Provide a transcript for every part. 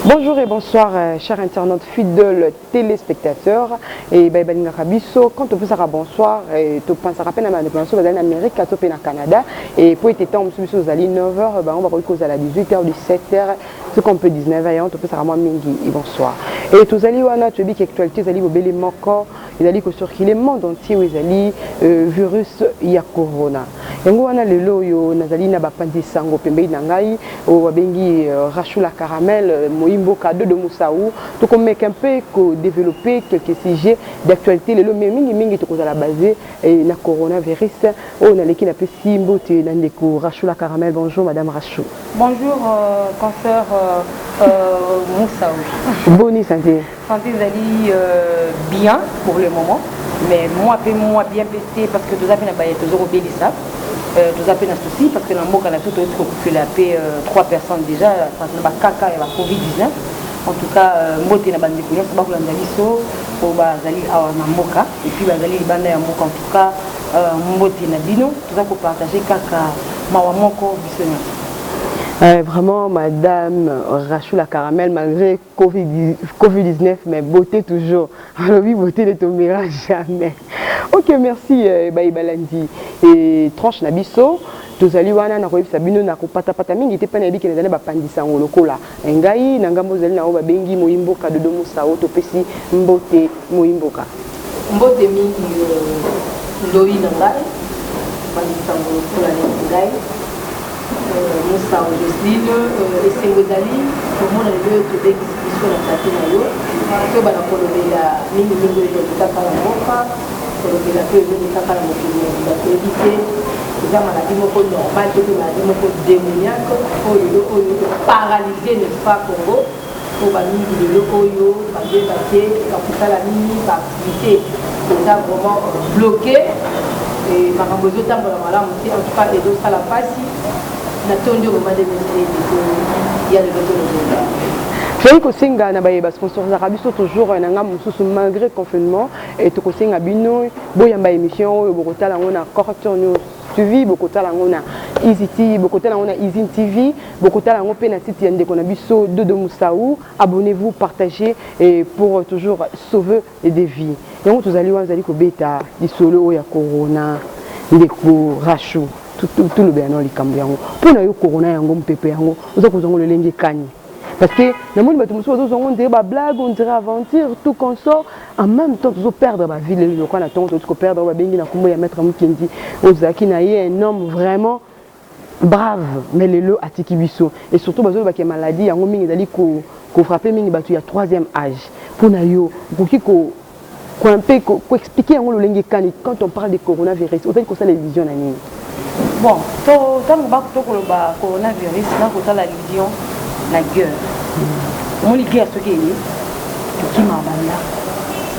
Bonjour et bonsoir, chers internautes fidèles téléspectateurs et baye balingaka biso. Quand topesaka bonsoir, topensaka mpe na bandeko na biso bazali na Amérique to mpe na Canada, et po ete ntango mosusu biso ozali 9 heures, bango bakoki kozala 18 heures, 17 heures, ce qu'on peut 19 heures. Yango topesaka mwa mingi bonsoir. Et tozali wana, toyebi ke actualité ezali bobele moko, ezali kocirculer monde entier, oyo ezali virus ya corona. Yango wana lelo oyo nazali na bapanzi sango pembeni na ngai, oyo babengi Rachula Caramel Moyimboka Dodo Mosau. Tokomeka mpe kodévelopper quelques sujets d'actualité lelo, mais mingimingi tokozala basé na coronavirus. Oyo naleki, napesi mbote na ndeko Rachula Caramel. Bonjour, madame Rachou. Bonjour, consoeur Moussaoui. Boni santé? Santé ezali bien pour le moment, mais moi mpe moi bien mpe te, parce que toza mpe na baye toza kobelisa, toza mpe na souci, parce que na mboka na biso toyoti kokufela mpe trois personnes déjà na bakaka ya ba Covid-19. En tout cas, mbote na bandeko nyonso bakolanda biso, oyo bazali awa na mboka et puis bazali libanda ya mboka. En tout cas, mbote na bino, toza kopartage kaka mawa moko biso nyonso. Vraiment, madame Rachou la Caramel, malgré Covid-19, mais beauté toujours. Alors oui, beauté ne tombera jamais. Ok, merci, baye balandi. Et tranche na biso, tozali wana na koyebisa bino na kopatapata mingi te, mpe nayebi ke nazali bapandisa yango lokola ngai na ngambo ozali na oyo babengi Moyimboka Dodo Mosao. Topesi mbote, Moyimboka. Mbote mingi, ndoi na ngai, pandisango lokola neti ngai Mosao Joseline. Esengo ezali komona lelo oyo tobengisi biso na plateau na yo, toyebana kolobela mingimingi oyo ezali kaka na mboka, kolobela mpe ezoli kaka na mokili mobimba. Toyebi te eza maladie moko normale to mpe maladie moko démoniaque oyo lelo oyo paralyse, n'est-ce pas, Congo, oyo bamingi lelo oyo bazoyeba te bakosala nini. Baactivité eza vraiment bloqué, makambo ezotambola malamu te. En tout cas, ezosala mpasi. Natondi vraiment ndenge ya lelo tolobela. Toyei kosenga na baye basponsorisaka biso toujours na ngambo mosusu. Malgré confinement, tokosenga bino boyamba émission oyo. Bokotala yango na Correcteur News TV, bokotala yango na Easy, bokotala yango na Easy TV, bokotala yango mpe na site ya ndeko na biso Dodo Mosau. Abonnez-vous, partagez et pour toujours sauver des vies. Yango tozali wana, ezali kobeta lisolo oyo ya corona. Ndeko Rachu, tolobela nao likambo yango. Mpo na yo, corona yango, mopepe yango, oza kozwa yango lolenge kani? Parce que namoni bato mosusu bazozwa yango on dirait bablague, on dirait aventure, tout consort. En même temps, tozoperdre bavie. Lelo lokola na ntongo toti koperdre oyo babengi na nkombo ya maître Mokendi, oyo tozalaki na ye, un homme vraiment brave, mais lelo atiki biso. Et surtout bazolobaki ya maladie yango mingi ezali kofrapper mingi bato ya troisième âge. Mpo na yo, okoki mpe koexpliquer yango lolenge kani? Quand on parle de coronavirus, ozali kosala illusion na nini? Bon, ntango tokoloba coronavirus, nakosala allusion na guerre. Omoni, guerre soki eye, tokimaka bandako,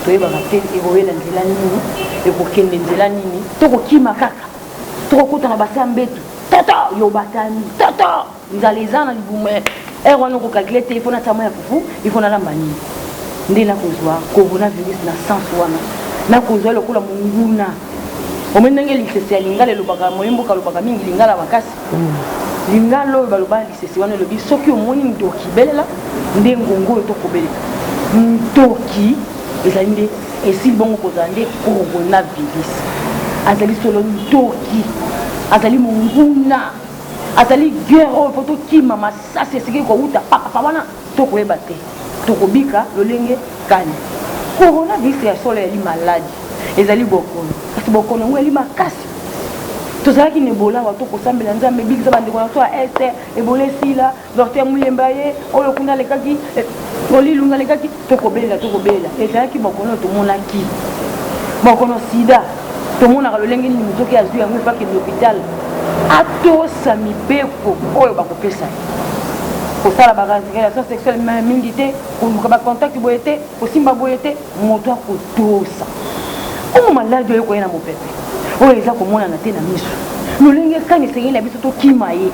toyebaka te ekoyela nzela nini, ekokende nzela nini. Tokokima kaka, tokokutana basi ya mbetu, toto yo batami, toto nzala eza na libumu. Heure wana okocalculer te, ifo natia ya fufu, ifo nalamba nini. Nde nakozwa coronavirus na sens wana, nakozwa lokola monguna. Omoni ndenge lisese ya lingala elobaka, moyemboka alobaka mingi lingala makasi. Lingala oyo baloba, lisese wana elobi: soki omoni ndoki, belela. Nde ngongo oyo tokobelela ndoki ezali nde esili bongo kozala nde coronavirus. Azali solo ndoki, azali monguna, azali guerre oyo po tokima masasi esengeli kowuta papapa wana, tokoyeba te tokobika lolenge kani. Coronavirus ya solo ezali maladie, ezali bokono, kasi bokono yango ezali makasi. Tozalaki na Ebola awa, tokosambela Nzambe ebikisa bandeko na so ya Est, Ebola esila. Docteur Muyemba ye oyo kuna alekaki, olilunga alekaki, tokobelela, tokobelela. Ezalaki bokono oyo tomonaki, bokono sida. Tomonaka lolenge nini moto soki azwi yango, efakende hôpital, atosa mibeko oyo bakopesa ye, kosala barelation sexuelle mingi te, koluka bacontact boye te, kosimba boye te. Moto akotosa oyo maladie oyo koya na mopepe, oyo eza komonana te na miso. Lolenge kani esengeli na biso tokima ye?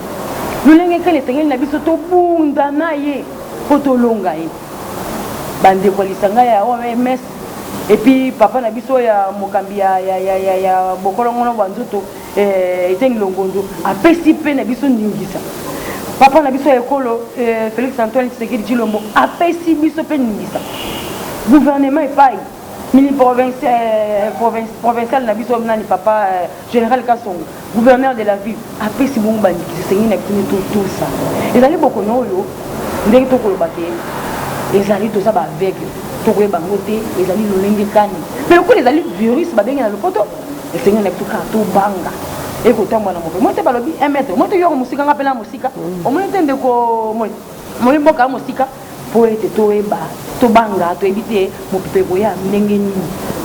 Lolenge kani esengeli na biso tobunda na ye mpo tolonga ye? Bandeko ya lisanga ya OMS et puis papa na biso ya mokambi ya bokolongono bwa nzoto, Eteni Longondo, apesi mpe na biso ndingisa. Papa na biso ya ekolo Felix Antoine Tshisekedi Tshilombo apesi biso mpe ndingisa, gouvernement epai mini provincial na biso nani, papa général Kasongo, gouverneur de la ville, apesi bongo bandikisi. Esengi na biso nde totosa. Ezali bokono oyo ndenge tokoloba te, ezali toza baaveugle, tokoyeba yango te ezali lolenge kani. Mpe lokola ezali virus babengi na lopoto, esengi na biso kaka tobanga ekotambola na mope. Moi te balobi 1 mètre, moi te yoko mosika, nga mpe na mosika. Omoni te, ndeko moi mboka ya mosika, mpo ete toyeba tobanga. Toyebi te mopepe ekoya ndenge nini,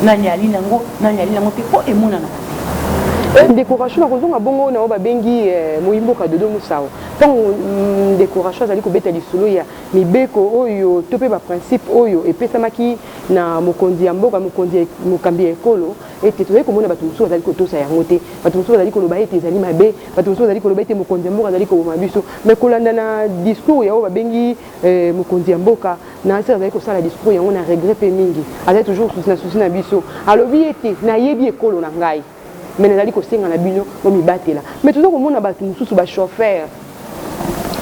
nani ali nango, nani ali nango te, mpo emonanaka te. Ndeko Rasho, na kozonga bongo na oyo babengi moyimboka Dodo Musao, ntango ndeko Rasho azali kobeta lisolo ya mibeko oyo to mpe baprincipe oyo epesamaki na mokonzi ya mboka, mokonzi mokambi ya ekolo, ete tozali komona bato mosusu bazali kotosa yango te, bato mosusu bazali koloba ete ezali mabe, bato mosusu bazali koloba ete mokonzi ya mboka azali koboma biso. Mais kolanda na discours ya oyo babengi mokonzi ya mboka na se azali kosala discours yango na regret mpe mingi, azali toujours souci na souci na biso. Alobi ete nayebi ekolo na ngai, mais nazali kosenga na bino bomibatela. Mais toza komona bato mosusu, bachauffeur,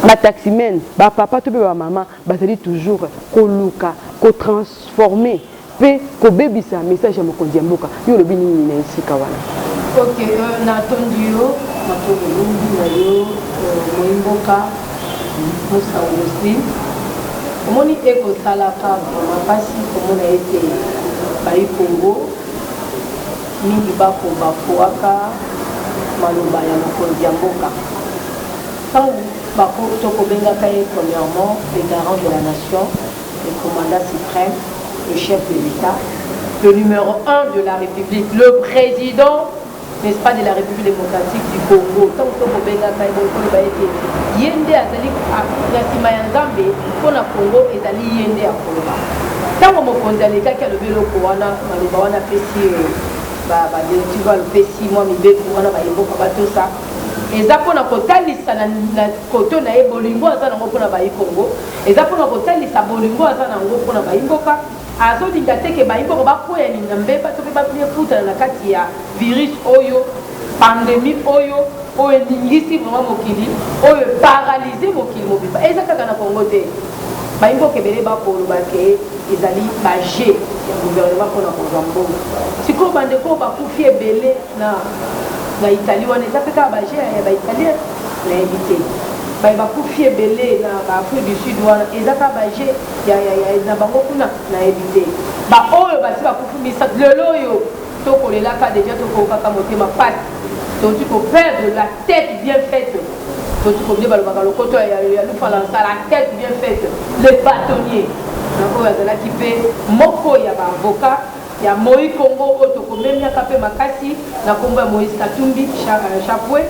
bataximen, bapapa to mpe bamama, bazali toujours koluka kotransformer mpe kobebisa message ya mokonzi ya mboka. Yo olobi nini na esika wana? Ok, natondi yo, matondo mingi na yo, moyimboka Musa Osi. Omoni, ekosalaka vraiment mpasi komona ete bayi Kongo mingi bako bafuaka maloba ya mokonzi ya mboka. Ntango bako tokobengaka ye premièrement le garant de la nation, le commandant suprême, le chef de l'État, le numéro 1 de la République, le président, n'est-ce pas, de la République démocratique du Congo. Ntango tokobengaka ye koloba ete ye nde azali na nsima ya Nzambe mpo na Congo, ezali ye nde akoloba. Ntango mokonzi alekaki, alobi eloko wana, maloba wana, apesi badirective, alopesi mwa mibeko wana, bayemboka batosa. Eza mpona kotalisa na koto na ye bolingo aza nango mpona bayi Congo, eza mpona kotalisa bolingo aza nango mpona bayimboka. Azolinga te ke bayimboka bakwea nini na mbeba to mpe bafutana na kati ya virus oyo, pandémie oyo, oyo eningisi vraiment mokili, oyo eparalyse mokili mobimba. Eza kaka na Congo te. Bayimboka ebele bakoloba ke ezali bajeu ya gouvernement mpona kozwa mbongo. Sikoyo bandeko oyo bakufi ebele na Italie wana, eza mpe kaka bajeu ya baitalien? Nayebi te. Baye bakufi ebele na baAfrique du Sud wana, eza kaka bajeu na bango kuna? Nayebi te. Baoyo basi bakufi misato lelo oyo tokolelaka déjà, tokokaka motema pasi, toki koperdre la tête bien faite, toki kobie balobaka lokoto ya lufalansa, la tête bien faite, le bâtonnier na oyo azalaki mpe moko ya baavocat ya Moi Congo oyo tokomemiaka mpe makasi na nkombo ya Moïse Katumbi Chapwe.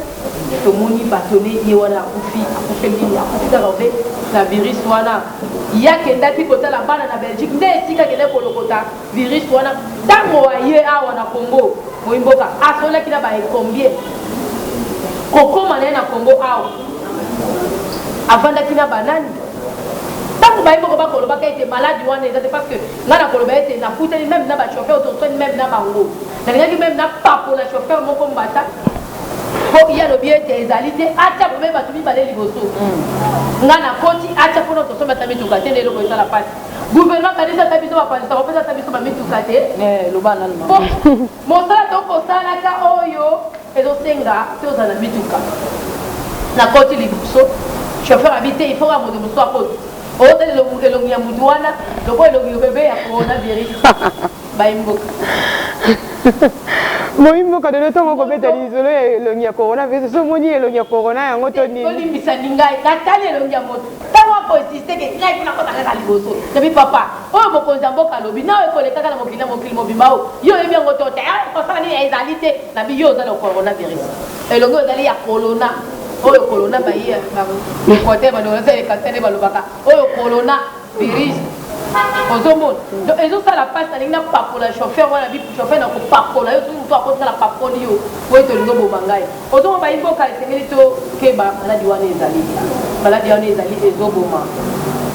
Tomoni bâtonnier ye wana akufi. Akufeli nini? Akufi kaka mpe na virus wana. Ye akendaki kotala bana na Belgique, nde esika akendaki kolokota virus wana. Ntango aye awa na Congo, moi mboka asolaki na baecombien. Kokóma na ye na Congo awa, avandaki na banani? Ntango baye moko bakolobaka ete maladi wana eza te, parce que ngai nakoloba ete nakutani même na bachauffeur, toswani même na bango, nalingaki même napakola chauffeur moko mbata, mpo ye alobi ete ezali te. Atya kome bato mibale liboso, ngai nakoti, atya mpona tosombi ata mituka te. Nde eloko esala mpasi, gouvernement kanisi ata biso bapanzisaka, opesa ata biso bamituka te. Loba nanu. Mosala tokosalaka oyo ezosenga tozala na mituka. Nakoti liboso, chauffeur abi te, il faut ka moto mosusu akoti. Otala elongi ya motu wana lokola elongi bebe ya coronavirus. Bayimboka. Moi mboka lelo, ntongo kobeta lisolo ya elongi ya coronavirus, so omoni elongi ya corona yango to nini? Tolimbisani, ngai natali elongi ya moto ntango akoinsiste ke ngai mpona kota kaka liboso. Nabi papa oyo mokonzi ya mboka alobi na oyo ekolekaka na mokili, na mokili mobimba oyo, yo oyebi yango to te? Kosala nini? Ezali te. Nabi yo oza na coronavirus, elongi oyo ezali ya corona oyo, corona baye Équateur bandeko nde balobaka oyo corona virus. Ozomona, donc ezosala mpasi. Nalingi napakola chauffeur wana, bi chauffeur na kopakola yo, soki moto akosala pakoli yo oyo tolingi oboma ngai. Ozomona, bayi mboka, esengeli tokeba. Maladi wana ezali, maladi wana ezali ezoboma.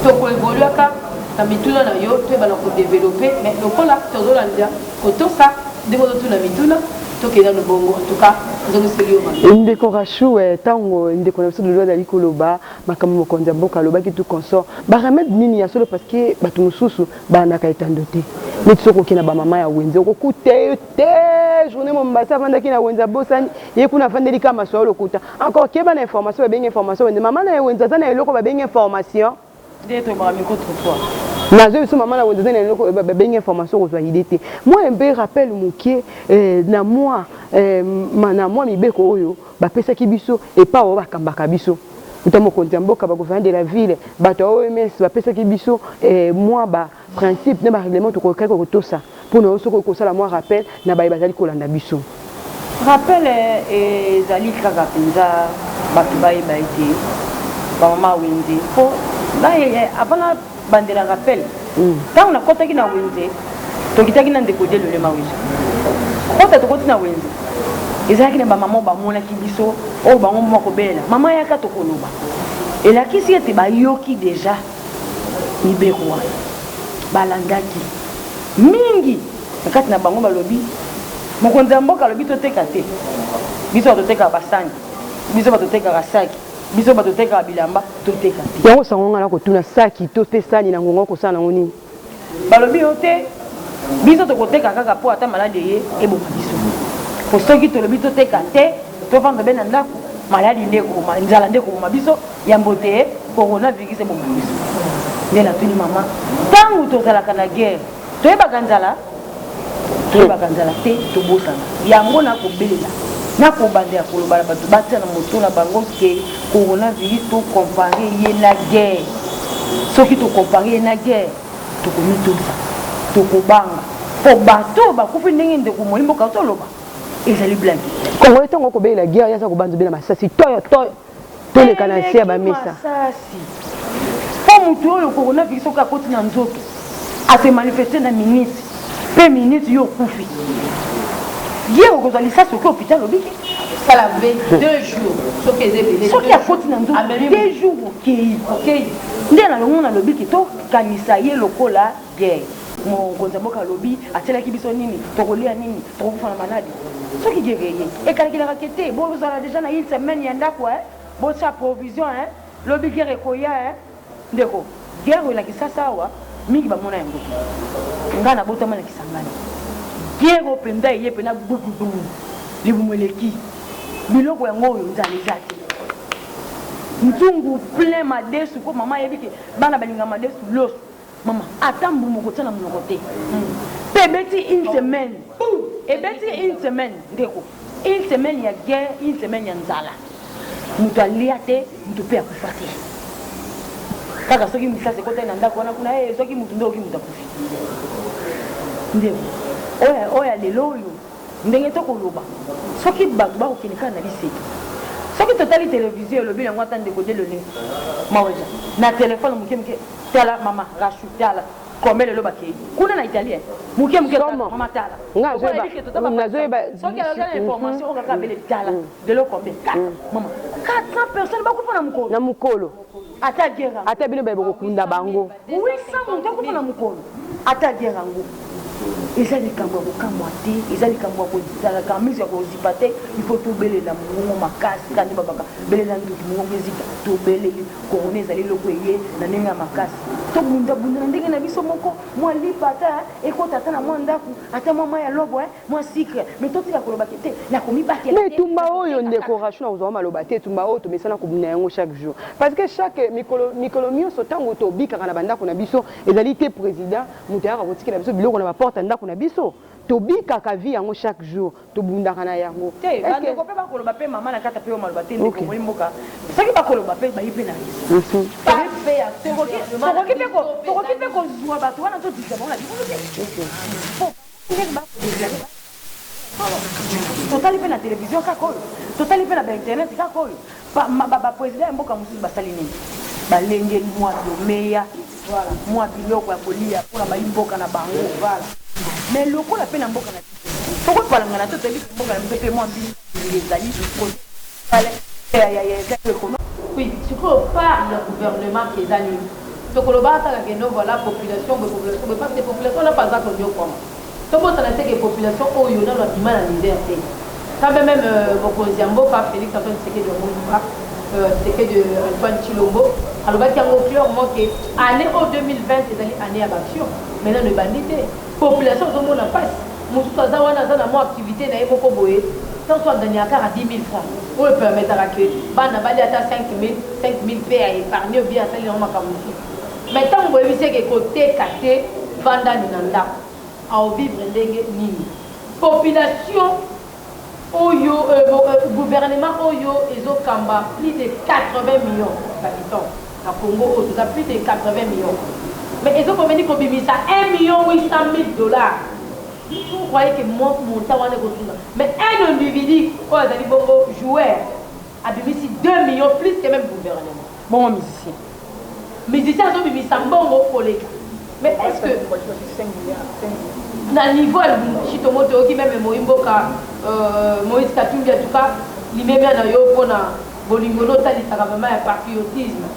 Tokoevoluaka na mituna na yo, toyebana kodévelopper, mais lokola tozolanda kotosa ndenge ozotuna mituna, tokenda no bongo. En tout cas, Nazongiseli yo mabe. Ndeko Rachou, ntango ndeko na biso Dodo azali koloba makambo mokonzi ya mboka alobaki tout consort, baremède nini ya solo? Parce que bato mosusu balandaka etando te. Neti soki okei na bamama ya wenze, okokuta ye te journée mombasa avandaki na wenze, abosani ye kuna, afandeli kaka masolo lokuta. Encore keba na information babengi information wenze. Mama na ye wenze aza na eloko babengi information. Nde tolobaka micro trottoir. Nazwi biso mama na wenze aza na eloko babengi information, kozwa idée te. Mwa mpe rappel moke na mwa mibeko oyo bapesaki biso epa oyo bakambaka biso, uta mokonzi ya mboka, bagouverneur de la ville, bato ya OMS bapesaki biso mwa baprincipe na barèglement tokokaki kotosa. Mpona oyo soki okosala mwa rappel na baye bazali kolanda biso. Rappel ezali kaka mpenza bato bayeba ete bamama wenze, mpo avant na bandela rappel, ntango nakɔtaki na wenze, tokitaki na ndeko Dielolema Weja kota, tokoti na wenze, ezalaki na bamama bamonaki biso oyo bango moko kobelela: "Mama, yaka tokoloba." Elakisi ete bayoki déjà mibeko wana, balandaki mingi na kati na bango. Balobi mokonzi ya mboka alobi toteka te. Biso bato totekaka basani, biso bato totekaka saki, biso bato totekaka bilamba, toteka te. Yango sango nga na kotuna: saki to mpe sani na ngonga, okosala nango nini? Balobi yo te, biso tokoteka kaka mpo ata maladi eye eboma biso, po soki tolobi toteka te, tovanda be na ndako, maladi nde ekoboma, nzala nde ekoboma biso yambo te coronavirus eboma biso. Nde natuni mama: ntango tozalaka na guerre, toyebaka nzala? Toyebaka nzala te, tobosana yango. Nakobelela, nakobanda ya koloba na bato batia na moto na bango ke coronavirus tocomparer ye na guerre. Soki tocomparer ye na guerre, tokomitosa, tokobanga, mpo bato oyo bakufi ndenge ndeko moyimboka toloba ezali blague. Kongo ntango okobelela guerre, yaza kobanza obela masasi toyo toyo, toleka na nse ya bamesa. Masasi, mpo motu oyo coronavirus soki akoti na nzoto, ase manifeste na minute mpe minute, yo okufi. Ye okozwa lisasi, oki hôpital, obiki. Sala ve 2 jours soki eza ebele. Soki akoti na nzoto, 2 jours, okei. Okei. Nde na longo nalobi ke tokanisa ye lokola guerre. Mokonzi ya mboka alobi atielaki biso nini? Tokolia nini? Tokokufa na maladi soki guerre eye. Ekalakilaka ke te bozala déjà na une semaine ya ndako, botia provision, lobi guerre ekoya. Ndeko, guerre oyo na Kisasa awa mingi bamona yango te. Ngai nabotama na Kisangani. Guerre oyo mpenza eye mpena gbugbugbu, libumu eleki biloko yango oyo, nzala eza te, nzungu plein madesu, mpo mama ayebi ke bana balinga madesu, loso. Mama, ata mbumu kotia na monoko te. Mpe ebeti une semaine, ebeti une semaine, ndeko, une semaine ya guerre, une semaine ya nzala, moto alia te, moto mpe akufa te. Kaka soki misasi ekotaki na ndako wana kuna, soki motu nde oki moto akufi. Ndeko, oyo ya lelo oyo, ndenge tokoloba, soki bato bakokende kaka na liseki, soki totali télévision, elobi yango ata ndeko Delole Maweja na telefone moke moke: "Tala mama Rachu, tala combien lelo bakei kuna na Italie." Moke moke, mama, tala. Soki aza na information oyo kaka abele: "Tala lelo combien mama, 400 personnes bakufa na mokolo." Na mokolo. Ata guerre. Ata bino baye bokokunda bango. 800 moto akufa na mokolo, ata guerre yango eza likambo ya kokamwa te, eza likambo ya kozalaka miso ya kozipa te. Il faut tobelela mongongo makasi kaka nde babaka belela nduki mongongo ezika. Tobeleli corona ezali eloko eye na ndenge ya makasi. Tobundabunda na ndenge na biso moko, mwa lipa ata ekota ata na mwa ndako, ata mwa mai ya lobo, mwa sucre, mais totika kolobaki te nakomibatela. Mais etumba oyo, ndeko Rachu, na kozwa maloba te. Etumba oyo tomesana kobunda yango chaque jour, parce que chaque mikolo, mikolo nyonso ntango tobikaka na bandako na biso, ezali te président moto ayaka kotikela biso biloko na baporte ya ndako na biso. Tobikaka vie yango chaque jour, tobundaka na yango. Te, bandeko mpe bakoloba mpe mama na kati mpe yo maloba te, ndeko moi mboka, soki bakoloba mpe bayi mpe na raison. Tokoki mpe kozwa bato wana, todisa bango na bikolo te. Ndenge totali mpe na télévision kaka oyo, totali mpe na bainternet kaka oyo, baprésident ya mboka mosusu basali nini? Balengeli mwa domeya, mwa biloko ya kolia mpona bayi mboka na bango. Mais lokola mpe na mboka na biso tokopalangana te, toyebi mboka na biso mpe mwa mbili ezali. Oui, sikoyo part ya gouvernement eza nini? Tokoloba ataka ke no, voilà, population boye, population boye, parce que population wana mpe aza konyokwama. Tobosana te ke population oyo nano abima na misère te. Quand même mokonzi ya mboka Félix Antoine Tshisekedi wa Mulumba, Tshisekedi Antoine Tshilombo alobaki yango clairement que année oyo 2020 ezali année ya baaction. Maintenant ebandi te, population ozomona mpasi. Mosusu aza wana, aza na mwa activité na ye moko boye, tanso aganyaka kaka 10 000 francs oyo epermetaka ke bana balia ata 5 000, 5 000 mpe ya épargne obien asali yango makambo mosusu. Mais ntango boyebisi eke koteka te, vandani na ndako, aovivre ndenge nini? Population oyo, gouvernement oyo ezokamba plus de 80 millions d'habitants na Congo oyo, toza plus de 80 millions, mais ezokomeni kobimisa 1 million 800 000 dollars. Vous croyez que montant wana ekosunga? Mais un individu oyo azali bongo joueur abimisi 2 millions plus que même gouvernement. Bongo musicien? Musicien azobimisa mbongo koleka. Mais est ce que na niveau ya Lubumbashi tongo toyoki même moyi mboka Moïse Katumbi, en tout cas limemia na yo mpona bolingo no otalisaka vraiment ya patriotisme,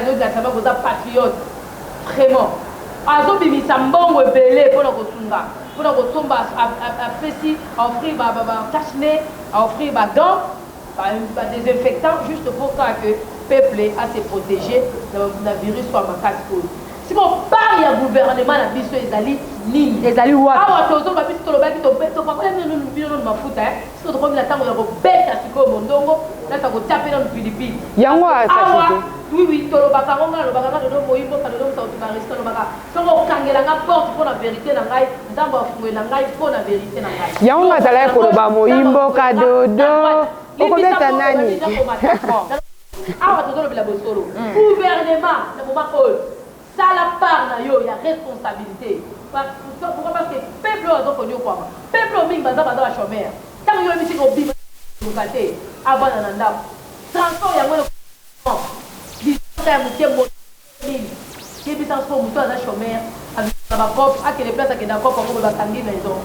ezolakisa koza patriote vraiment, azobimisa mbongo ebele mpona kosunga, mpona kosomba, apesi, aoffrir bacache-nez, aoffrir bagants, badésinfectant, juste pour kaka que peuple ase protéger na virus oyo makasi oyo. Sikoyo part ya gouvernement na biso ezali nini? Ezali wapi? Awa tozoba, biso tolobaki, topakola bino nanu mafuta. Sikoyo tokomi na ntango ya kobeta sikoyo mondongo, nasa kotia mpe nanu pilipili. Yango. Awa, oui, tolobaka yango. Ngai nalobaka, nga Dodo Moyimboka, Dodo Mosauti Barisi, nalobaka soki okangela nga porte mpo na vérité na ngai, Nzambe afungolela ngai mpo na vérité na ngai. Yango nga azalaki koloba, Moyimboka Dodo, okobeta nani? Awa tozolobela bosolo. Gouvernement na moment oyo, sala part na yo ya responsabilité. Pourquoi? Parce que peuple oyo azokoniokwama, peuple oyo mingi baza bachômeur. Ntango yo oyebisi kobima luka te, avanda na ndako, transport yango ya moke mingi. Yebisa siko moto aza chômeur na bacope, akende place, akende akope yango boye, bakangi maison.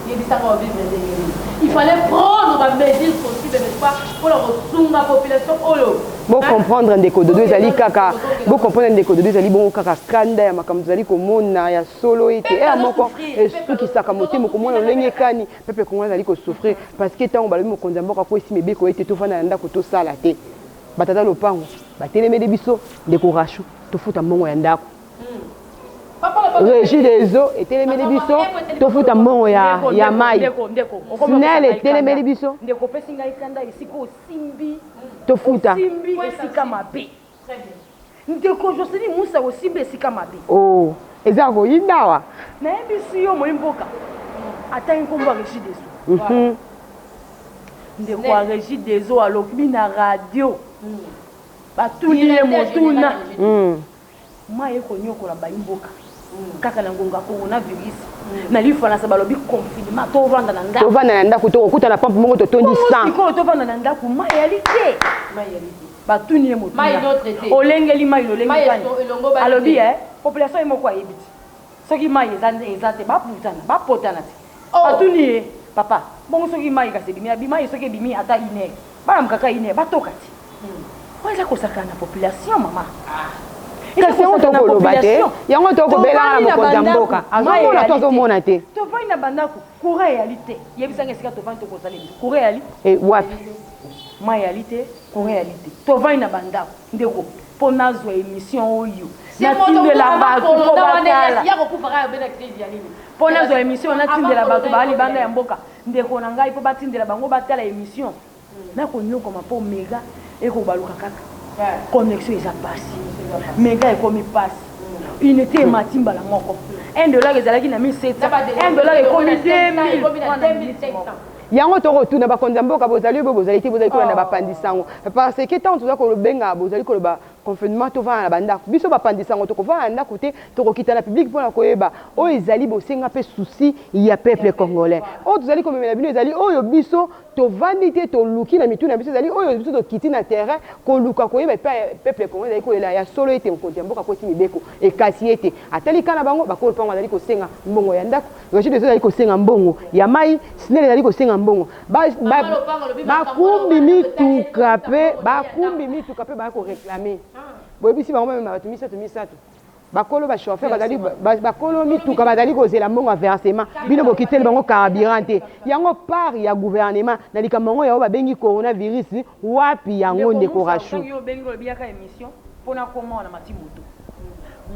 Yebisanga, ovivre ndenge nini? Il fallait prendre bamesures possible, n'est-ce pas, mpona kosunga population oyo. Bocomprendre, ndeko Dodo, ezali kaka, bocomprendre, ndeko Dodo, ezali bongo kaka kanda ya makambo tozali komona ya solo ete eya moko esukisaka motema komona lolenge ekani peuple congolais azali kosouffrir. Parce que ntango balobi mokonzi ya mboka akwesi mibeko ete tovanda na ndako, tosala te, batata lopango batelemeli biso. Ndeko Rashu, tofuta mbongo ya ndako. Régie des eaux etelemeli biso, tofuta mbongo ya mai. SNEL etelemeli biso. Ndeko, opesi ngai kanda esika osimbi. Tofuta. Osimbi esika mabe, ndeko Joseline Musa, osimbi esika mabe. Oh, eza koyinda awa. Nayebisi yo, moyi mboka atangi nkombo ya Régie des eaux. Ndeko ya Régie des eaux alobi na radio, batuni ye motuna: mai ekonyokola bayi mboka kaka na ngonga coronavirus, na lifalansa balobi confinement, tovanda na ndako. Tovanda na ndako, tokokuta na pompe moko totondi 100. Sikoyo tovanda na ndako, mai yali te. Batuni ye motuna: olengeli mai lolenge kani? Alobi population ye moko ayebi ti soki mai eza te, baputana bapotana te. Batuni ye: papa, bongo soki mai kasi ebimi, abi mai soki ebimi ata une heure, bana kaka une heure batoka ti. Oyo eza kosakana na population, mama. Kasi yango tokoloba te, yango tokobelanga na mokonzi ya mboka, azomona to azomona te? Tovandi na bandako, courant eyali te. Yebisanga esika tovandi tokozala biso, courant eyali. Wapi? Mai eyali te, courant eyali te, tovandi na bandako. Ndeko, mpo nazwa émission oyo, natindela bato mpo batala, mpo nazwa émission, natindela bato baa libanda ya mboka, ndeko na ngai, mpo batindela bango batala émission, nakonyokoma mpo mega ekobaluka kaka, connexion eza pasi, mega ekomi pasi, unité emati mbala moko. 1 dollar ezalaki na 1700, 1 dollar ekomi 2000. Yango tokotuna bakonzi ya mboka: bozali oyo bozali te, bozali kolanda bapandisango? Parce que ntango toza kolobenga, bozali koloba confinement, tovanda na bandako. Biso bapandisango tokovanda na ndako te, tokokita na public mpona koyeba oyo ezali bosenga mpe souci ya peuple congolais. Oyo tozali komemela bino ezali oyo biso tovandi te, toluki na mitu na biso, ezali oyo biso tokiti na terrain koluka koyeba epai peuple congolais ezali kolela ya solo ete mokonzi ya mboka akoti mibeko ekasi ete atali ka na bango. Bakolo mpango azali kosenga mbongo ya ndako, Régie des eaux ezali kosenga mbongo ya mai, SNEL ezali kosenga mbongo, bakumbi mituka mpe, bakumbi mituka mpe baya koréclamer. Boyebisi bango bamema bato misato misato. Bakolo ba chauffeur bazali, bakolo mituka bazali kozela mbongo ya versement, bino bokiteli bango carburant te. Yango part ya gouvernement na likambo yango ya oyo babengi coronavirus wapi yango Ndeko ndeko Musa, Rachou? otangi yo obengi olobi yaka emission mpo nakoma awa na mati moto.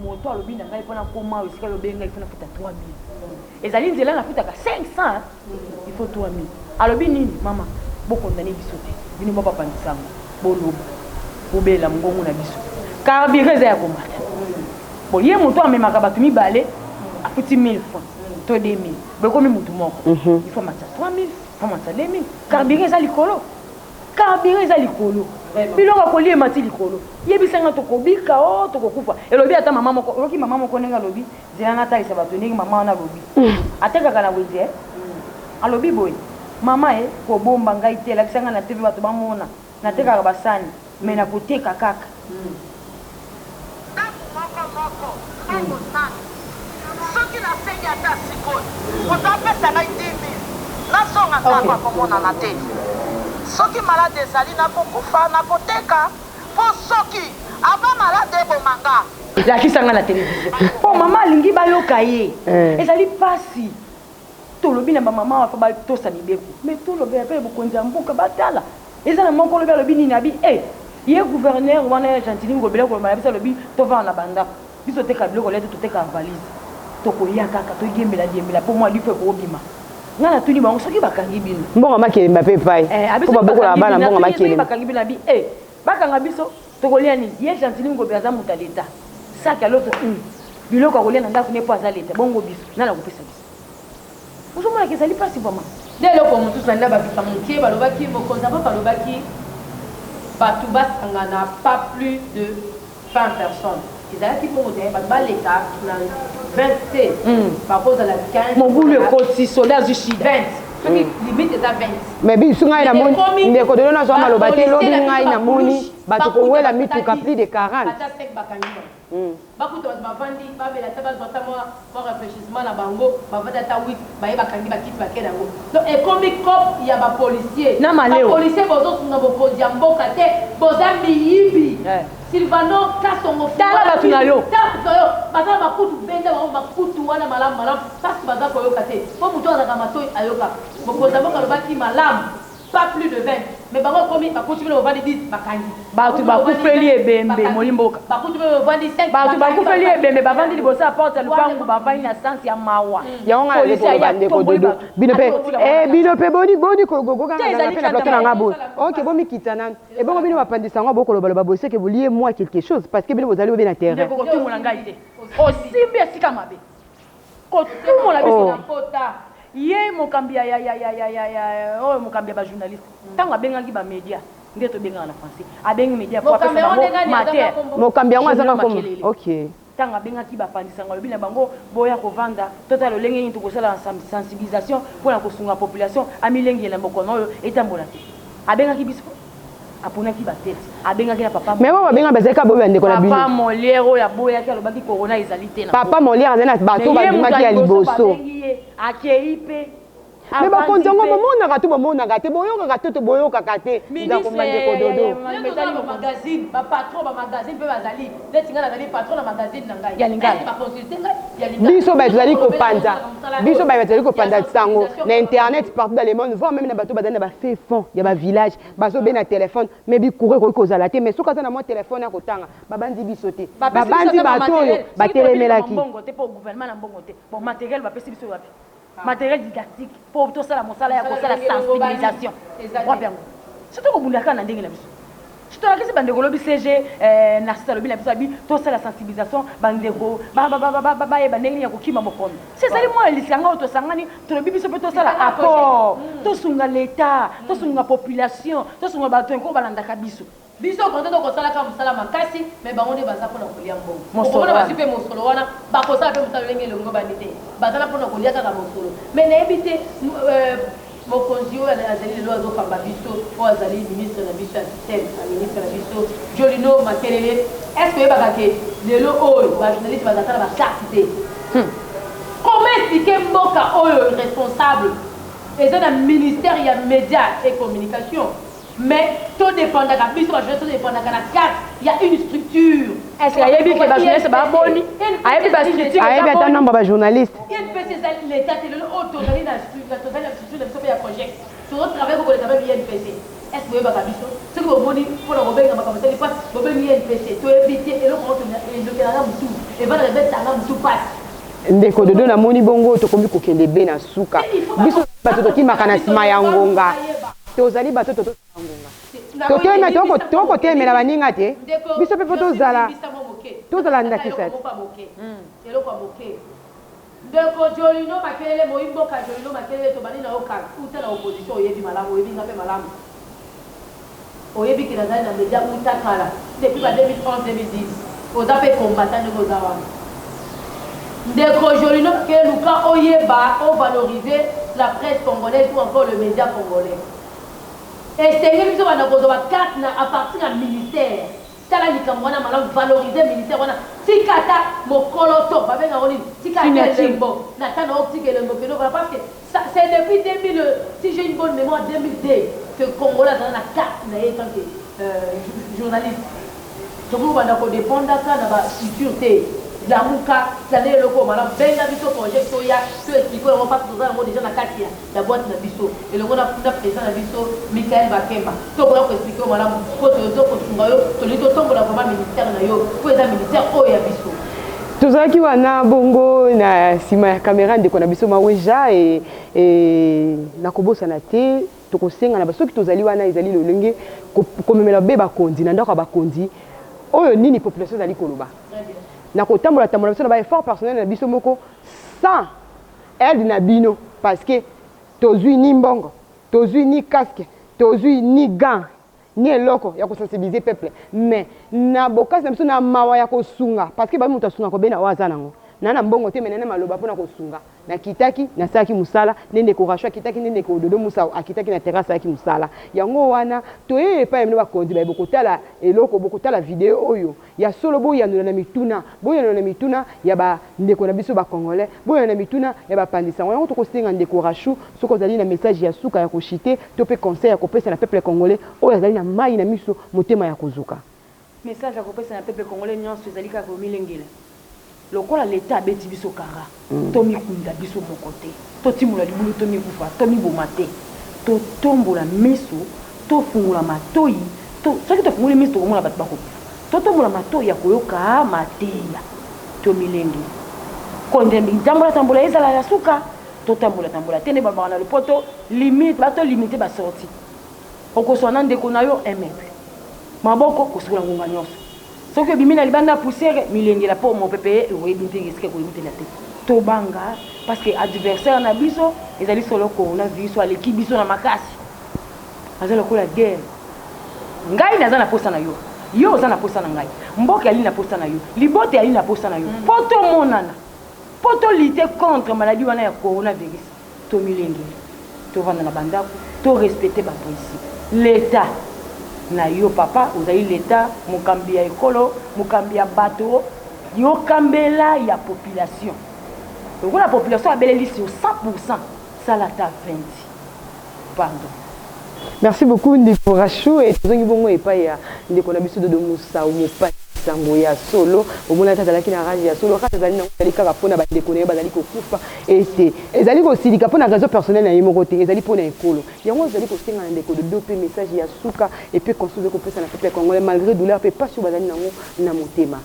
Moto alobi na ngai mpo nakoma awa esika yo obengi ngai il faut nafuta 3000. Ezali nzela nafutaka 500 il faut 3000. Alobi nini mama bo condamner biso te bino ba bapanzi sango boloba bobela mongongo na biso carburant eza ya komata bon ye moto amemaka bato mibale afuti 1000 francs to 2000 bokomi motu moko il faut matisa 3000 faut matisa 2000 carburant eza likolo Carburant eza likolo. Biloko ya kolia emati likolo. Yebisa nga tokobika o tokokufa. Elobi ata mama moko, oyoki mama moko ndenge alobi, zela natalisa bato ndenge mama wana alobi. Atekaka na wenze eh? Alobi boye, mama eh, kobomba ngai te, lakisa ngai na TV bato bamona. Natekaka basani, mais nakoteka kaka. Ndako moko moko mbongo nanu soki nasengi ata sikoyo moto apesa ngai 10000 nazonga ndako akomonana te soki malade ezali nakokufa nakoteka po soki avant malade eboma nga. Lakisa nga na television po mama alingi bayoka ye ezali pasi tolobi na ba mama awa faut batosa mibeko mais tolobela pe bokonzi ya mboka batala eza na moko lobi alobi nini abi eh ye gouverneur wana ya Gentiny Ngobila koloba na biso alobi tovanda na ba ndako biso toteka biloko lia te toteka valise tokoya kaka todiembela diembela po mwa lifu ekobima nga natuni bango soki bakangi bino Mbongo ya makelemba pe epai eh, abi po soki babokolaka bakangi bana bino mbongo ya natuni soki makelemba. bakangi bino abi eh bakanga biso tokolia nini ye Gentiny Ngobila aza moto ya l'etat sac ya loso biloko ya kolia na ndako ne po aza l'etat bongo biso nani akopesa biso Ozo mona ke ezali pasi vraiment. Nde eloko mosusu nalingi nabakisa moke, balobaki mokonzi ya mboka alobaki batu basangana pas plus de 20 personnes, ezalaki bongo te, batu baleka na 20 te, bakozala 15, Mobulu ekoti, soda azwi shida. 20 soki limite eza 20. Mais biso ngai Mais namoni ekomi ndeko dodo nazwa ba maloba te policiers lobi na biso ngai ba namoni couche, bato bakuta kowela bato ata mituka 10, plus de 40. ata 5 bakangi bango. Bakuta batu bavandi bamela ata bazwa ata mwa mwa rafraichissement na bango bavandi ata 8 baye bakangi ba kiti bake nango donc ekomi coop ya ba policiers Na ba malewa. policiers bozo sunga bokonzi ya mboka te boza miyibi Eh. Silvano Kasongo Tala fungola batu na misu yo. tala batu na yo baza na makutu benda bango makutu wana malamu malamu pasi baza koyoka te po mutu oyo azalaka matoyi ayokaka mokonzi ya mboka alobaki malamu Pas plus de 20 mais bango ekomi bakuti bino bovandi 10 bakangi. Batu bakufeli ebembe moli mboka. Bakuti bino bovandi 5 Batu bakufeli ebembe bavandi liboso ya porte ya lupangu bavandi na sens ya mawa. Yango nga nazo koloba ndeko dodo bino pe eh bino pe boni boni kokokanga na pe na plateau na nga boye ok bomikita nanu ebongo bino bapanzi sango bokoloba loba boye seke bolie mua quelque chose parce que bino bozali obe na terrain. Ndeko kotumola ngai te osimbi esika mabe. Kotumola biso na pota. Ye mokambi ya ya ya ya ya ya ya oyo mokambi ya ba journaliste tango abengaki ba media nde tobengaka na français abengi media po apesa bango matière. Mokambi yango azanga Junior kombo Makelele. ok. Tango abengaki ba panzi sango alobi na bango boya kovanda totala lolenge nini tokosala sensibilisation pona kosunga population amilengela bokono oyo etambola te. Abengaki biso. Aponaki ba tete, abengaki na papa Mais oyo babenga bazali kaka boye ba ndeko na bino. Papa Molière oyo aboyaki alobaki corona ezali te na Papa Molière azali na bato Mais ye moto babimaki ya ya liboso liboso. babengi ye, akeyi pe. Mais bakonzi yango Avandi pe. bomonaka to bomonaka te, boyokaka to to boyokaka te. Ministre Nzako ya ndeko ya ya Dodo. ya Lelo toza na ba magazine, ba patron ba magazine pe bazali. Neti ngai nazali patron na magazine na ngai. Ya lingala. Est-ce ba consulter ngai? Ya lingala. Biso baye tozali Tozolobela kopanza, tozosala mosala biso oyo baye tozali ya kopanza sango sensibilisation na pona internet partout dans le monde, voire meme na bato bazali na ba fin fond ya ba village. Bazo benga na telephone mais bi courant ekoki kozala te mais soki aza na mwa telephone ya kotanga ba bandi biso te ba Bapesi biso bandi ata ba bato oyo materiel ba soki tolobi likambo telemelaki. mbongo te po gouvernement na mbongo te bon materiel bapesi biso wapi materiel didactique po tosala mosala ya Mosala kosala ndenge elongobani sensibilisation eza te. wapi yango soki tokobunda kaka na ndenge na biso soki tolakisi bandeko lobi CG eh, Narcisse alobi na biso abi tosala sensibilisation bandeko bayeba ndenge nini ya kokima bokono si ezali mwa lisanga oyo tosangani tolobi biso mpe tosala apport tosunga l'etat tosunga population tosunga bato yango balandaka biso. Biso au contraire tokosalaka mosala makasi mais bango nde baza pona kolia mbongo. Mosolo Okomona wana. bazwi pe mosolo wana bakosala pe mosala lolenge elongobani te. Baza na pona kolia kaka mosolo. Mais nayebi te euh, mokonzi oyo azali lelo azokamba biso oyo azali ministre na biso ya tutelle na ministre na biso Jolino Makelele est-ce que oyebaka ke lelo oyo ba journaliste bazalaka na ba carte te? Comment expliquer mboka oyo responsable eza na ministère ya media et communication? Mais to dependaka biso ba journaliste to dependaka na carte ya une structure. Est ce que ayebi ke ba journaliste ba boni? Ayebi ba structure ayebi ata nombre ba journaliste. INPC eza l'etat te lelo oyo tozali na tozali na structure na biso pe ya project. Tozo travailler ko koleka meme INPC. Est ce que boyebaka biso? Soki bomoni pona kobenga makambo esali pasi bobengi INPC toyebi te eloko yango elokela nga mutu evandaka ebetaka nga mutu pasi. Ndeko Dodo namoni bongo tokomi kokende be na suka. Biso bato tokimaka na sima ya ngonga. Tozali bato totosaka ngonga. Totelema tokotelemela baninga te. Biso pe faut tozala tozala ndakisa te. Eloko ya moke. Ndeko Jolino Makelele moyi mboka Jolino Makelele tobandi na yo kala uta na opposition oyebi malamu oyebi nga pe malamu. Oyebi ke nazali na media uta kala depuis ba 2011 2010 oza pe combattant ndenge oza wana ndeko Jolino ke luka oyeba o valoriser la presse congolaise ou encore le media congolais esengeli biso banda kozwa ba carte na à partir ya ministère tala likambo wana malamu valoriser ministère wana tika ata mokoloto babenga yango nini tika ata elembo na tana otika elembo kende okola parce que Ça c'est depuis 2000 si j'ai une bonne memoire 2002 que congolais azala na carte na ye tant que journaliste. Tokoki kobanda ko dependaka na ba structure te. Lamuka, tala eloko oyo malamu, benga biso projet toya to expliquer yango parce que toza yango dejà na kati ya boite na biso elongo na na president na biso Michael Bakemba. Tokoya ko expliquer yo malamu po tozo kosunga yo, tolingi totombola vraiment ministère na yo po eza ministère oyo ya biso. Tozalaki wana bongo na sima ya camera ndeko na biso Maweja e, e nakobosana te tokosenga na soki tozali wana ezali lolenge komemela be bakonzi na ndako ya bakonzi oyo nini population ezali koloba na kotambola tambola biso na ba effort personnel na biso moko sans aide na bino parce que tozui ni mbongo tozui ni casque tozui ni gant ni eloko ya ko sensibiliser peuple mais na bokasi na biso na mawa ya kosunga parce que babi moto asunga kobena oyo aza nango na na mbongo te mais na na maloba pona kosunga nakitaki nasalaki mosala nde ndeko Racho akitaki nde ndeko Dodo Musau akitaki na terrain asalaki mosala yango wana toye epai ya bino bakonzi baye bokotala eloko bokotala video oyo Ya solo boyanola na mituna, boyanola na mituna ya ba ndeko na biso ba congolais, boyanola na mituna ya ba panzi sango. Yango toko senga ndeko Rachou soki ozali na message ya suka ya ko chuter to pe conseil ya kopesa na peuple congolais oyo azali na mayi na miso, motema ya kozoka. Message ya kopesa na peuple congolais nionso ezali kaka komilengela. Lokola l'etat abeti biso kara, tomikunda biso moko te, totimola libulu tomikufa, tomiboma te. Totombola miso, tofungola matoyi, to, soki tofungoli miso tokomona bato bakokufa. Totombola matoyi ya koyoka mateya. Tomilengela. Konde bitambola tambola ezala ya suka, totambola tambola te nde balobaka na lopoto limite, ba to limite ba sortie. Okoswana na ndeko na yo un mètre. Maboko kosukola ngonga nionso. Soki obimi na libanda poussière milengela po mopepe oyebi ndenge esika ekoyutela te. Tobanga parce que adversaire na biso ezali solo coronavirus aleki biso na makasi. Aza lokola guerre. Ngai naza na posa na yo, yo oza na posa na ngai, mboka eyali na posa na yo, libota eyali na posa na yo po tomonana, po to lutter contre maladie wana ya coronavirus. Tomilengele, tovanda na ba ndaku, to respecter ba principes. L'etat na yo papa, ozali l'etat, mokambi ya ekolo, mokambi ya bato, yo kambela ya population. Lokola population abeleli sur 100%, sala ata 20. Pardon. Merci beaucoup ndeko Rachou et tozongi bongo epai ya ndeko na biso Dodo Musau mopanzi sango ya solo. Omonaki azalaki na rage ya solo, rage azali nango ezali kaka mpona bandeko na ye bazali kokufa ete ezali kosilika mpona raison personnelle na ye moko te, ezali mpona ekolo. Yango ezali kosenga na ndeko Dodo mpe message ya suka et puis conseil ozali kopesa na peuple congolais malgré douleur mpe pasi oyo bazali nango na motema.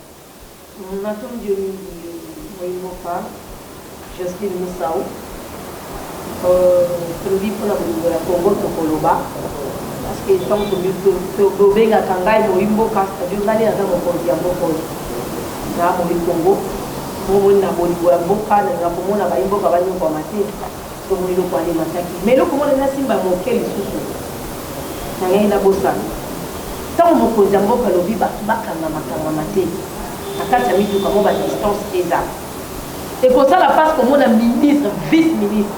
Matondi yo mingi moyi mboka Jocelyne Musau. Tolobi mpo na bolingo ya Congo tokoloba parce que ntango bobengaka ngai moyi mboka c'est-à-dire ngai nde naza mokonzi ya mboka oyo na moyi Congo bomoni na bolingo ya mboka nalinga komona bayi mboka banyokwama te Tomoni eloko wana emataki. Mais eloko moko nalingi nasimba moke lisusu, nalingaki nabosana. Ntango mokonzi ya mboka alobi bato bakangama kangama te na kati ya mituka mwa ba distance ezala, ekosala mpasi komona ministre, vice ministre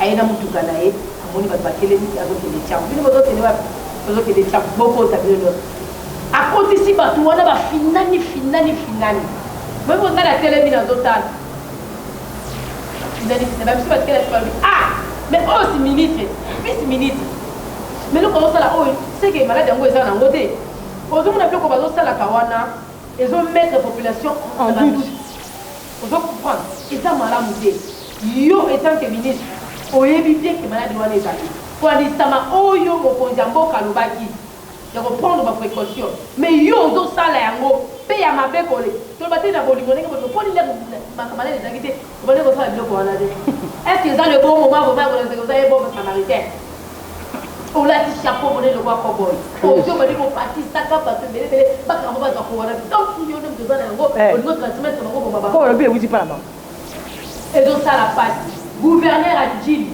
aye na motuka na ye, amoni bato batelemi, azokende Tshangu. Bino bozokende wapi? Tozokende Tshangu. Bokota bino nyonso. Akotisi bato wana bafinani finani finani. Boyebi ngai natelemi nazotala. Finaliste ba biso batikala sima balobi ah mais oyo si ministre vice ministre. Mais eloko azosala oyo seke maladi yango eza nango te. Ozomona biloko bazosalaka wana ezo mettre population en doute. Ozo comprendre? Eza malamu te. Yo etant que ministre oyebi bien que maladi wana ezali. Kolandisama oyo mokonzi ya mboka alobaki ya ko prendre ba precautions mais yo ozo sala yango pe ya mabe kole toloba te na bolingo ndenge bolingo po nini maladi ezalaki te obandaki kosala biloko wana te. Est ce que eza le bon moment vraiment ya kolakisa que oza ye bon samaritain? Olati chapeau monene lokola cowboy. Ozwi obandi kopatisaka bato ebele ebele bakanga bango bazwa corona. Donc yo nde moto oza na yango Eh. olingi otransmettre bango boma Po bango. olobi ewuti pa na bango. Ezosala pasi. Gouverneur ya Ndjili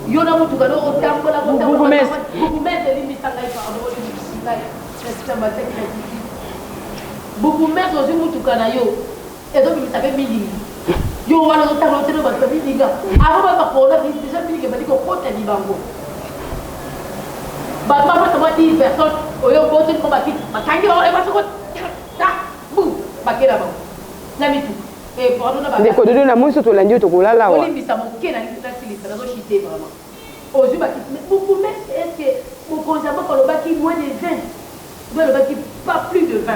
yo na motuka no otambola otambola Bourgmestre. Bourgmestre limbisa ngai pardon olimbisi ngai na matière critique. Bourgmestre ozwi motuka na yo Ezobimisa pe milinga. Yo wana ozotanga otele bato ya milinga. Avant bayeba coronavirus deja milinga ebandi kokota libango. Bato bafata mwa 10 personnes oyo obotoli mpo bakiti bakangi bango ebasi ko ta bu bakela bango na mituka. Eh pardon na ba Ndeko Dodo na moni so tolandi yo tokolala awa. Bolimbisa moke na nasilisa nazo chute vraiment. Ozwi bakiti mais bourgmestre est ce que mokonzi ya mboka alobaki moins de 20 Bo alobaki pas plus de 20.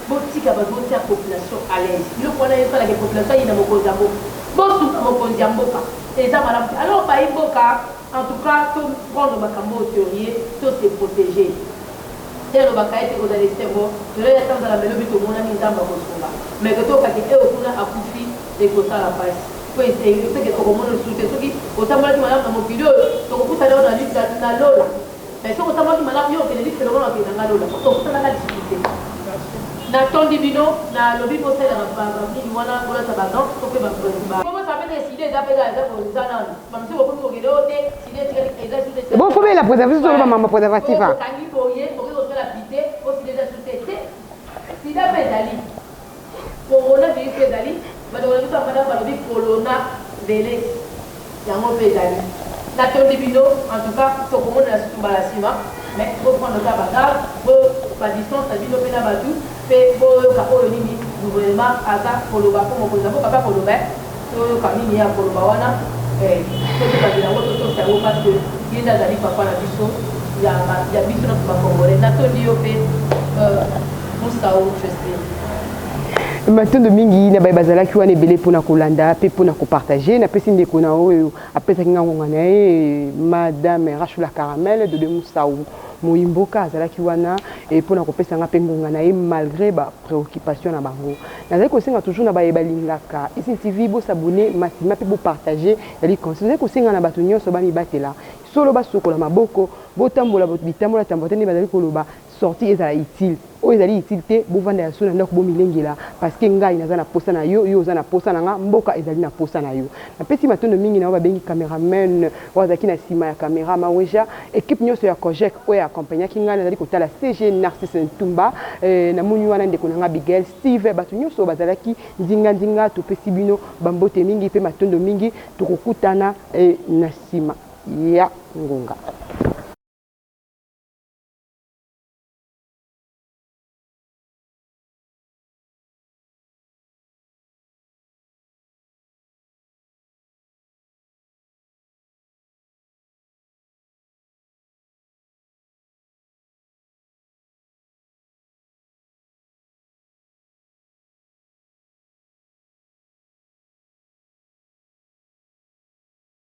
Botika bato botia population à l'aise. Biloko wana esala ke population ayina mokonzi ya mboka. Bosunga mokonzi ya mboka. Eza malamu te. Alors bayi mboka en tout cas to prendre makambo oyo serieux, to se proteger. Te alobaka ete kozala esengo lelo ya tanzala mais lobi tomonani Nzambe akosunga. Mais ke toyoka ke eo kuna akufi ekosala pasi. Po eseke tokomona lisusu te. Soki otambolaki malamu na mokili oyo tokokutana yo na lola. Mais soki otambolaki malamu yo okende lifelo nga nakokende na nga lola po tokutanaka lisusu te. Natondi bino na lobi bosalelaka ba ba nini wana bolata ba gants to pe ba ba. Bobosa pe te sida eza pe kaka eza ko eza nanu ba misusu bokomi kokende oh te sida etikali eza lisusu te sida Bo fobela preservatif toloba mama preservatif oh ah. bokangi boye boke kosala pite po sida eza lisusu te te sida pe ezali corona virus pe ezali ba ndeko na biso ya mbandaka balobi colona veles. Yango pe ezali. Natondi bino en tout cas tokomonana susu mbala sima mais bo prendre kaka ba garde bo ba distance na bino pe na batu pe boyoka oyo nini gouvernement aza koloba po mokonzi ya mboka pe akoloba eh toyoka nini ye akoloba wana eh totokandela yango totosa yango parce que ye nde azali papa na biso ya ba ya biso nionso ba congolais natondi yo pe euh Musau Jocelyne. Matondo mingi na baye bazalaki wana ebele pona kolanda pe pona ko partager. Napesi ndeko na oyo apesaki nga ngonga na ye madame Rachula Caramel Dode Musau Moyimboka azalaki wana pona kopesa nga pe ngonga na ye malgre ba preoccupation na bango. Nazali kosenga toujours na baye balingaka Isin TV bo s'abonner massivement pe bo partager ezali conseil. Nazali kosenga na bato nionso bamibatela solo basokola maboko botambola bitambola tambola te nde bazali koloba sortie ezala utile. Oyo ezali utile te, bovanda ya solo na ndaku bomilengela parce que ngayi naza na posa na yo, yo oza na posa na nga, mboka ezali na posa na yo. Napesi matondo mingi na oyo babengi cameraman oyo azalaki na sima ya camera, Maweja, equipe nionso ya Cogec oyo e accompagnaki ngai, nazali kotala CG Narcisse Ntumba, namoni wana ndeko na nga Abigail, Steve, batu nionso oyo bazalaki nzinga nzinga, topesi bino ba mbote mingi pe matondo mingi, tokokutana na sima ya ngonga.